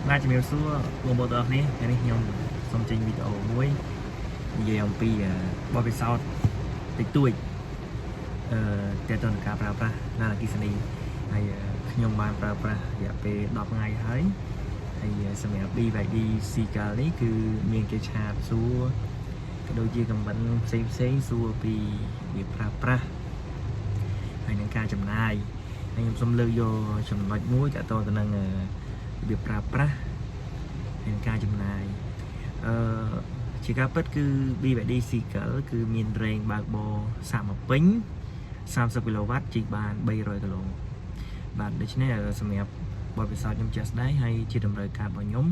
បាទជំរាបសួរបងប្អូនទាំងអស់គ្នាថ្ងៃនេះខ្ញុំសូមចេញវីដេអូមួយនិយាយអំពីបទពិសោធន៍តិចតួចទាក់ទងនឹងការប្រើប្រាស់ឡានអគ្គិសនីហើយខ្ញុំបានប្រើប្រាស់រយៈពេល10ថ្ងៃហើយហើយសម្រាប់ BYD Seagull នេះគឺមានគេ chat សួរក៏ដូចជាcomment ផ្សេងផ្សេងៗសួរពីវាប្រើប្រាស់ហើយនឹងការចំណាយហើយខ្ញុំសូមលើកយកចំណុចមួយទាក់ទងទៅនឹងរបៀបប្រើប្រាស់ ហើយនឹងការចំណាយជាការពិតគឺ BYD Seagull គឺមានរែងបើកបរសាកមកពេញ30គីឡូវ៉ាត់ជិះបាន300គីឡូបាទដូច្នេះសម្រាប់បទពិសោធន៍ខ្ញុំជាក់ស្ដែងហើយជាតម្រូវការរបស់ខ្ញុំ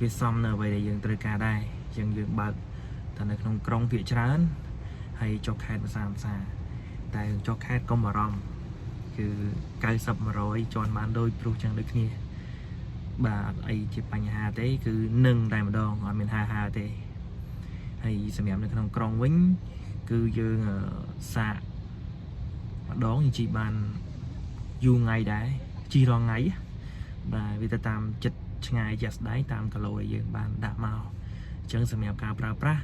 វាសមនៅអ្វីដែលយើងត្រូវការដែរអញ្ចឹងយើងបើកតែនៅក្នុងក្រុងភាគច្រើនហើយចុះខេត្តម្សាម្សាតែចុះខេត្តកុំបារម្ភគឺ90 100ជាន់បានដូចព្រោះចឹងដូចគ្នា បាទអត់អីជាបញ្ហាទេគឺនឹងតែម្ដងអត់មានហាហាទេហើយសម្រាប់នៅក្នុងក្រុងវិញគឺយើងសាកម្ដងយើងជិះបានយូរថ្ងៃដែរជិះរាល់ថ្ងៃបាទវាទៅតាមចិត្តឆ្ងាយជាក់ស្ដែងតាមគីឡូដែលយើងបានដាក់មកអញ្ចឹងសម្រាប់ការប្រើប្រាស់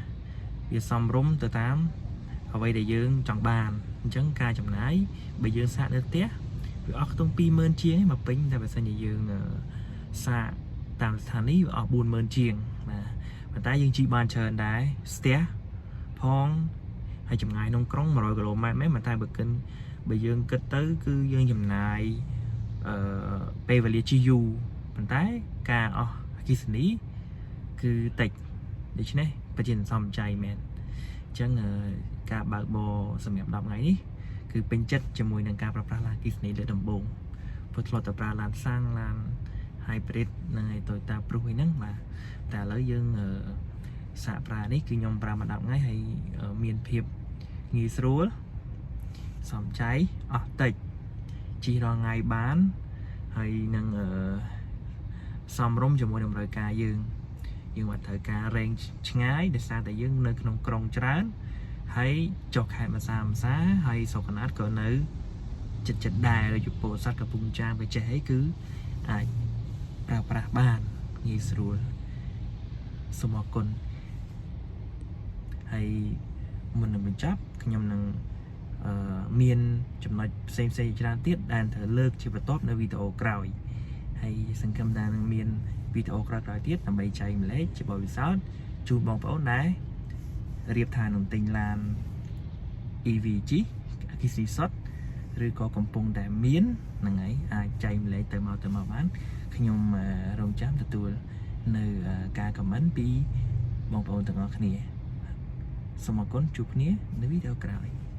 វាសមរម្យទៅតាមអ្វីដែលយើងចង់បានអញ្ចឹងការចំណាយបើយើងសាកនៅផ្ទះវាអស់ខ្ទង់20000ជាងឯងមកពេញតែបើសិនជាយើងសាកតាមស្ថានីយ៍វាអស់40000ជាងបាទប៉ុន្តែយើងជិះបានច្រើនដែរស្ទះផងហើយចម្ងាយក្នុងក្រុង100គីឡូម៉ែត្រមែនប៉ុន្តែបើគិនបើយើងគិតទៅគឺយើងចំណាយពេលវេលាជិះយូរប៉ុន្តែការអស់អគ្គិសនីគឺតិចដូច្នេះប្រជាសំចៃមែនអញ្ចឹងការបើកបរសម្រាប់10ថ្ងៃនេះគឺពេញចិត្តជាមួយនឹងការប្រើប្រាស់ឡានអគ្គិសនីលើកដំបូងព្រោះធ្លាប់តែប្រើឡានសាំងឡាន hybrid និងឯ Toyota Prius អីហ្នឹងបាទតែឥឡូវយើងសាកប្រើនេះគឺខ្ញុំប្រើមក10ថ្ងៃហើយមានភាពងាយស្រួលសំចៃអស់តិចជិះរាល់ថ្ងៃបានហើយនឹងសមរម្យជាមួយតម្រូវការយើងយើងអត់ត្រូវការរែងឆ្ងាយដោយសារតែយើងនៅក្នុងក្រុងច្រើនហើយចុះខេត្តម្សាម្សាហើយស្រុកកណាត់ក៏នៅចិត្តចិត្តដែរដូចជាពោធិ៍សាត់កំពង់ចាមក៏ចេះអីគឺអាចប្រើប្រាស់បានងាយស្រួលសូមអរគុណហើយមុននឹងបញ្ចប់ខ្ញុំនឹងមានចំណុចផ្សេងផ្សេងៗច្រើនទៀតដែលត្រូវលើកជាបន្ទាប់នៅវីដេអូក្រោយហើយសង្ឃឹមថានឹងមានវីដេអូក្រោយៗទៀតដើម្បីចែករំលែកជាបទពិសោធន៍ជូនបងប្អូនដែលរៀបថានឹងទិញឡាន EV ជិះអគ្គិសនីសុទ្ធឬក៏កំពុងតែមានហ្នឹងហើយអាចចែករំលែកទៅមកទៅមកបានខ្ញុំរងចាំទទួលនៅការ comment ពីបងប្អូនទាំងអស់គ្នាសូមអរគុណជួបគ្នានៅវីដេអូក្រោយ។